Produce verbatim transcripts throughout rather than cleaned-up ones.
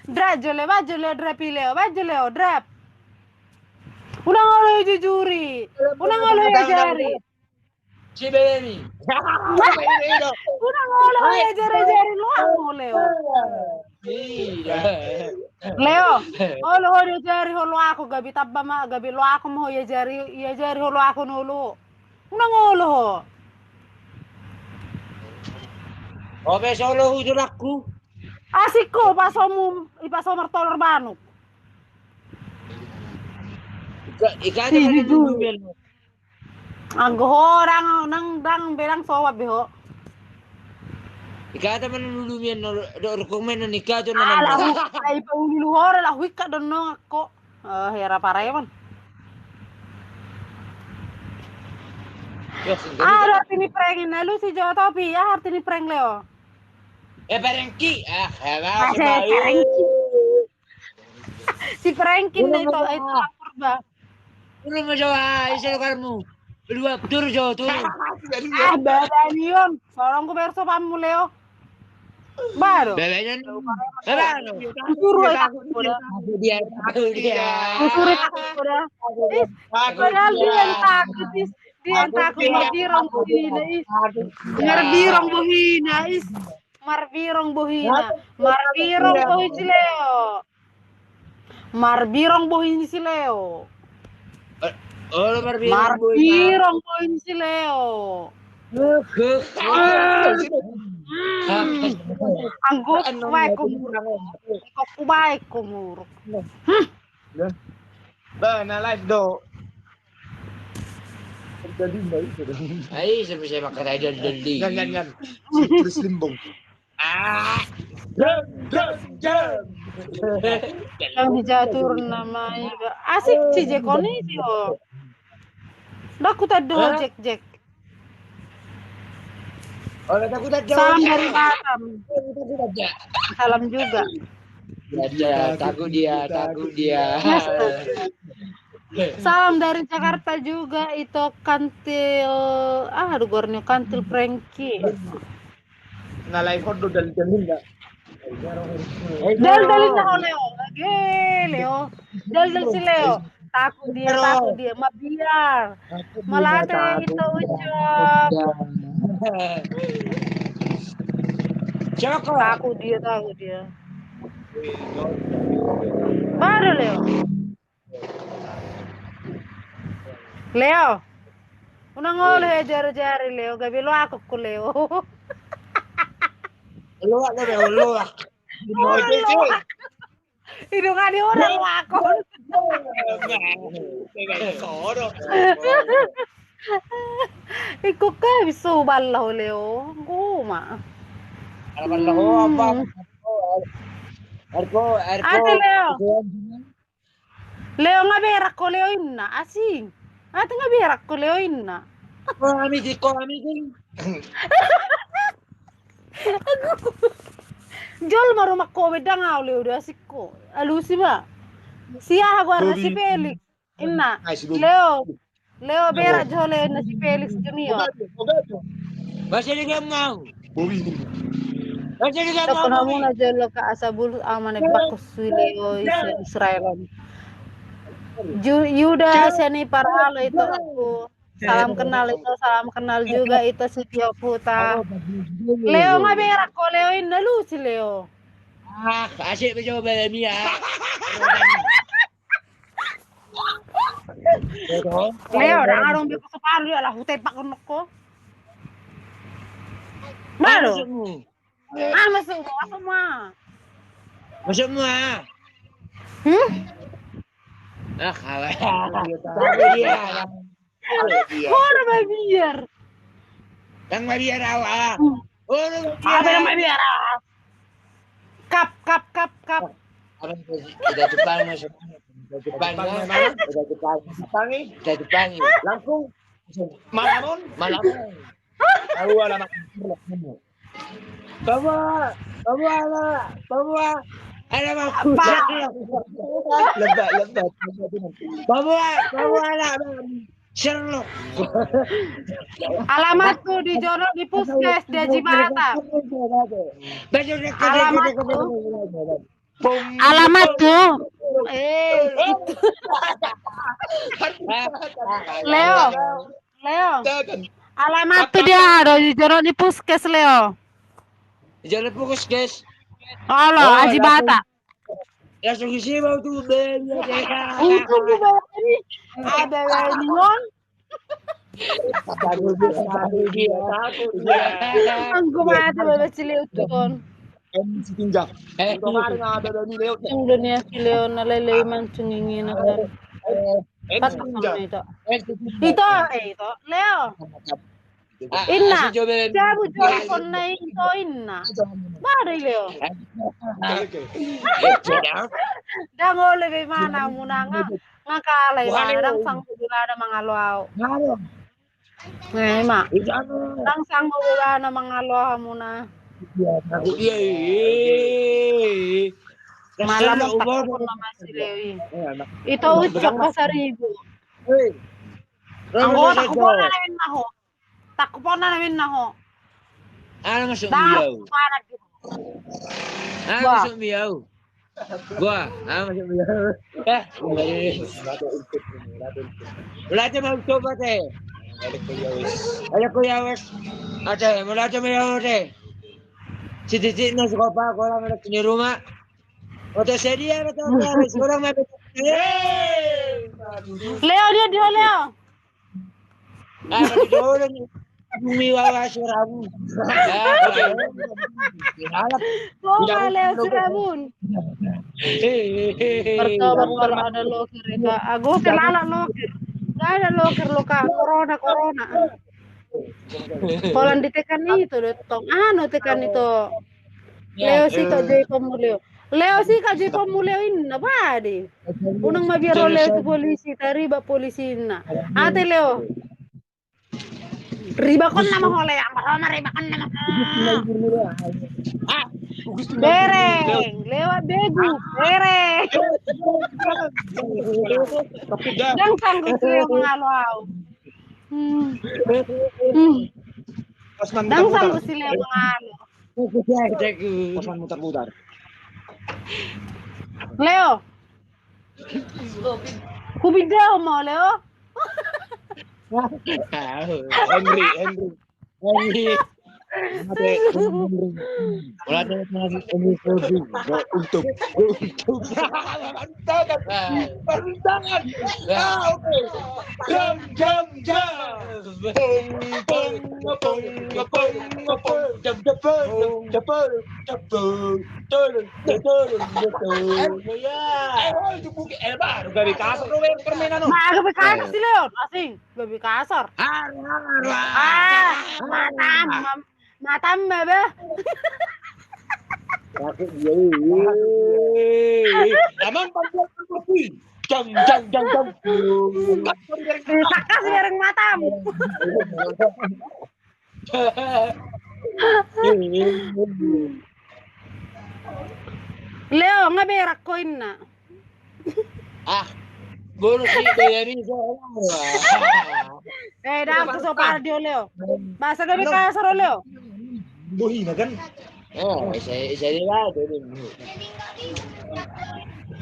Drap jo Leo, baen jo Leo drap i Leo, baen jo Leo drap. Unang olo jujuri. Unang olo jujuri. Si bebemi. Unang olo ho diajari-jari loakmu Leo. Iya. Leo, olo ho diajari ho loakmu, gabe tamba ma, gabe loakmu ma ho diajari, diajari ho loakmu olo. Unang olo ho. Ope so olo ho jolakku. Asik ho, pas homu, i pas ho martolor manuk. Ika, ika. Anggo ho ndang, ndang, ndang be ndang sobat be ho. Ika ta mana lulu mian no do rukung men no nika jo na. Alah, ai paululu ho laho ikkat do nongon ko. Eh, hera pareman. Ada arti ni prank i na lu si jo topi ya arti ni prank Leo. Eh, prank i. Ah, hera. Si prank i na itu, itu lapor ba. Turun ma jo, ah, isi lokarmu. Luap, turun jo, turun. Ah, badanion. Tolong ku berso pamu Leo. Baru. Bebenya. Baru. Usuru ai takut kuda. Takut dia, takut dia. Usuru ai takut kuda. Is, padahal dia yang takut is. Dia yang takut, marbirong bohina is. Marbirong bohina is. Marbirong bohina. Marbirong bohi si Leo. Marbirong bohi ni si Leo. Eh, olo marbirong bohi. Marbirong bohi ni si Leo. Anggo kubaen ho muruk. Anggo kubaen ho muruk. Ba na live do. Ai, sampe saya makan aja deli. Ngan, ngan, ngan. Si Chris Limbong. Ah. Jam, jam, jam. Yang dijatur namanya. Asik si Jack on i si ho. Ndak ku tanda ho Jack, Jack. Salam dari Batam. Salam juga. Ya, ya, takut dia, takut dia. Salam dari Jakarta juga, itu Kantil, ah, aduh, gornyo Kantil Frankie. Na live on do dal-, dalil na. Dal-, dalil na ho Leo. Oke, Leo. Dal-, dal si Leo. Takut dia, takut dia. Mabiar. Malate ito ucap. Takut dia, takut dia. Baru Leo. Leo. Unang olo ho jari-jari Leo, gabe loak ho Leo. Loak, loak, loak. Idung ani orang loak on. Ikut ke bisu balla ho Leo. Guma. Balla ho apa? Arpo, arpo. Ada Leo. Leo nga berak ho Leo inna, asing. Ate nga berak ho Leo inna. Ko ami di, ko ami di. Jol ma rumah ko bedang au Leo do asik ko. Alusi ma. Si aha goarna si Felix. Inna. Leo. Leo berak jo Leo inna si Felix Junior. Bahasa dia gak mau. Bahasa dia gak mau. Toko namuna jolo ka asa bulus aman e bakus si Leo isi Israel on. Ju-, Yuda seni parhalo itu aku. Salam kenal itu, salam kenal juga itu si Tio Puta. Leo nga berak ho Leo inna lu si Leo. Ah, asik be jo bala mia. Leo, dang adong be ko separu dia lah, hutepak ko noko. Baru. Ah, masuk mu, masuk mu, masuk mu. Masuk mu, ah. Hmm? Ah, kalah. Dia. Dia. Orang mabiar. Yang mabiar awak. Hmm. Orang mabiar. Apa yang mabiar? Kap, kap, kap, kap. Apa yang kita Jepang, Mas? Kita Jepang, Mas. Kita Jepang. Kita Jepang. Langsung. Malamon? Malamon. Tahu alamat. Bawa, bawa, ala, bawa. Alamat. Lebat, lebat. Bawa, bawa, ala. Sherlock. Alamatku di Jono, di Puskes, di Aji Batam. Alamatku. Alamat tu. Eh, itu. Leo, Leo. Alamat tu dia, do di jolo ni puskes, Leo. Di jolo ni puskes. Olo, Aji Bata. Ya, sugisi mau tu beli. Itu tu beli. Ada beli non. Anggo mate baba si Leo tu kon. Em, si Tinja. Eh, kemarin ada Dani Leo. Yang dunia si Leo na lele mancung ingin kan. Eh, em, si Tinja. Ito. Eh, si Tinja. Ito, eh, ito. Leo. Ah, inna. Jabu jabu konna ito inna. Baru Leo. Dang ole be mana munanga. Nga kalah i, ndang sanggup ibana mangalo au. Nga ima. Ndang sanggup ibana mangalo au muna. Malam takut nama si Lewi. Ito Ucok Pasaribu. Anggo takut pona na minna ho. Takupon na namen na ho. Ana masuk miau. Ana masuk miau. Gua, ana masuk miau. Eh, mulai aja mau coba teh. Ada kuyawes. Ada kuyawes. Ada, mulai aja mau teh. Sititik na sekopa kolam ada di rumah. Oto sedia betul. Seorang mah. Leo dia dia Leo. Bumi wawa suramu. Kau ma Leo suramu. Pertama baru ada loker ya kak. Aku kelala loker. Gak ada loker lo kak. Corona corona. Polan di tekan itu do tong. Anu tekan itu. Leo si kak jai pamu Leo. Leo si kak jai pamu Leo inna badi. Unang mabiar Leo tu polisi, tariba polisi inna. Ate Leo. Ribakon nama ho Leo, ambar ho ma ribakon nama ho. Bereng, lewat begu, bereng. Ndang sanggup si Leo mangalo au. Ndang sanggup si Leo mangalo. Osman mutar-mutar. Leo. Kupinda ho ma Leo. Henry, Henry. Henry. Henry. Untuk, untuk. Tangan. Ah, oke. Jam, jam, jam. Pong, pong, pong, pong, pong. Jam, jam, jam, jam, jam. Tolong, tolong, tolong. Eh, oh, itu bukit. Eh, baru gabe kasar lo, permainan lo. Nah, gabe kasar si Leo, asing. Gabe kasar. Ah, matam. Matam, Baba. Sakit dia. Aman, Bang, Bang, Bang. Jang, jang, jang, jang. Sakas bereng matam. Leo, nga berak ko inna. Ah, bonus itu ya bisa. Eh, dah aku sopan dia Leo. Bahasa gabe kasar Leo. Bohina kan? Oh, saya saya lah.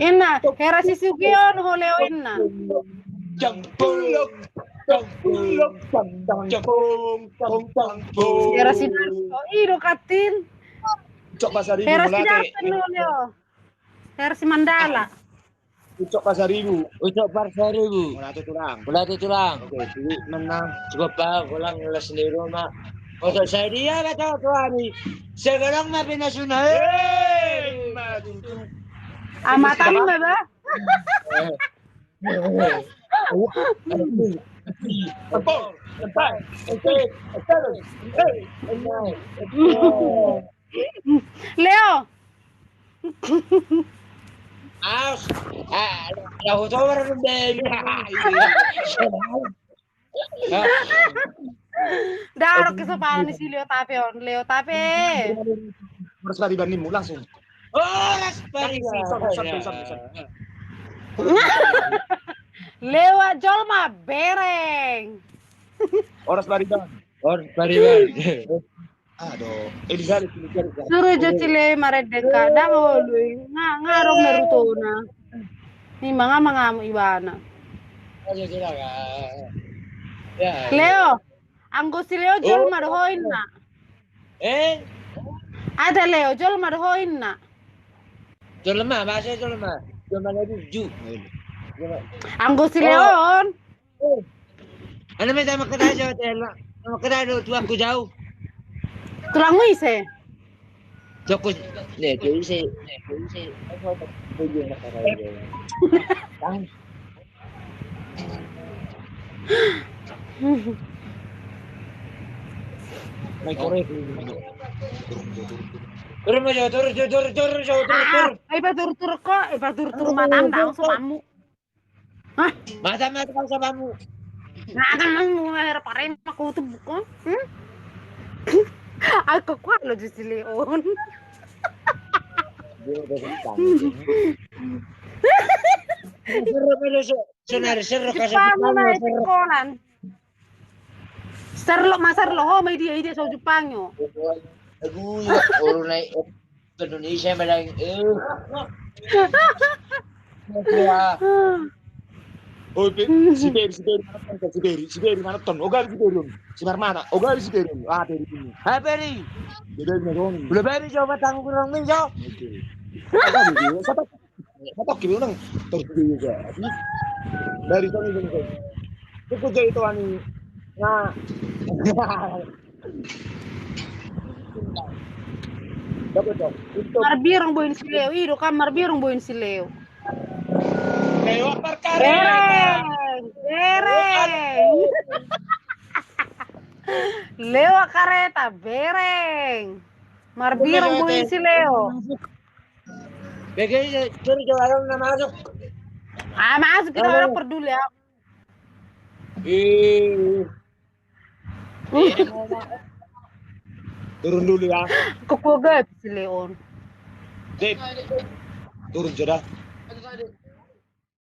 Inna, hera si Sugion ho Leo inna. Jangkung, jangkung, jangkung, jangkung. Hera si Darto, ido katin. Ucok Pasaribu. Hera si Darto ho Leo. Hera si Mandala. Ucok Pasaribu. Ucok Pasaribu. Mulatu tulang. Mulatu tulang. Oke, jadi menang. Cukup pak, ulang ngeles di rumah. Oke, saya dia lah tahu tuh hari. Sekarang mah pindah sunat. Amatan mah bah. Leo. Aus. Ah, ya hoto orang dari. Darok kesopanan si Leo Tape on, Leo Tape. Horas pariban ninmu langsung. Horas pariban. Lewat jolma bereng. Horas pariban. Horas pariban. Suru jo si Leo marende ka, ndang olo i, nga, nga adong na rutona. Ima nga mangamuk ibana. Leo, anggo si Leo jolma do ho inna. Eh? Ada Leo, jolma do ho inna. Jolma, bahasa jolma. Jolma na burju. Anggo si Leo on. Ana meta makada jo tela. Makada do tuaku jau. Tulangmu ise? Joko ne, dia ise, dia ise. Aku apa? Dia makada jo. Mai korek. Turun, turun, turun, turun, turun. Turun, turun, turun, turun, turun. Ai paturtur ko, ai paturtur matamu, langsung mamu. Hah? Mata mata kau sabamu. Mata mamu, air parin aku tuh bukan. Hmm? Aku kuat lo di si Leon. Seru pada so, sonari seru kasih Jepang, seru. Seru lo, masa lo, ho, mai dia, dia so Jepang yo. Aduh, ya, orang naik Indonesia malah, eh. Oi, si Peri, si Peri, si Peri, si Peri, mana ton? Oga si Peri on. Si Marmana, oga si Peri on. Ah, Peri ini. Hai, Peri. Udah Peri, jauh matang kurang nih, jauh. Oke. Satu, satu kilo nang terus juga. Dari sana ini. Cukup jadi tuan ini. Nah. Marbirong boin si Leo, i do kan marbirong boin si Leo. Leo Akareta. Bereng, bereng. Leo Akareta, bereng. Marbirong boin si Leo. Bege, jor jo ayo na masuk. Ah, masuk kita orang peduli ya. Ih. Turun dulu ya. Kekogat si Leon. Sip. Turun sudah.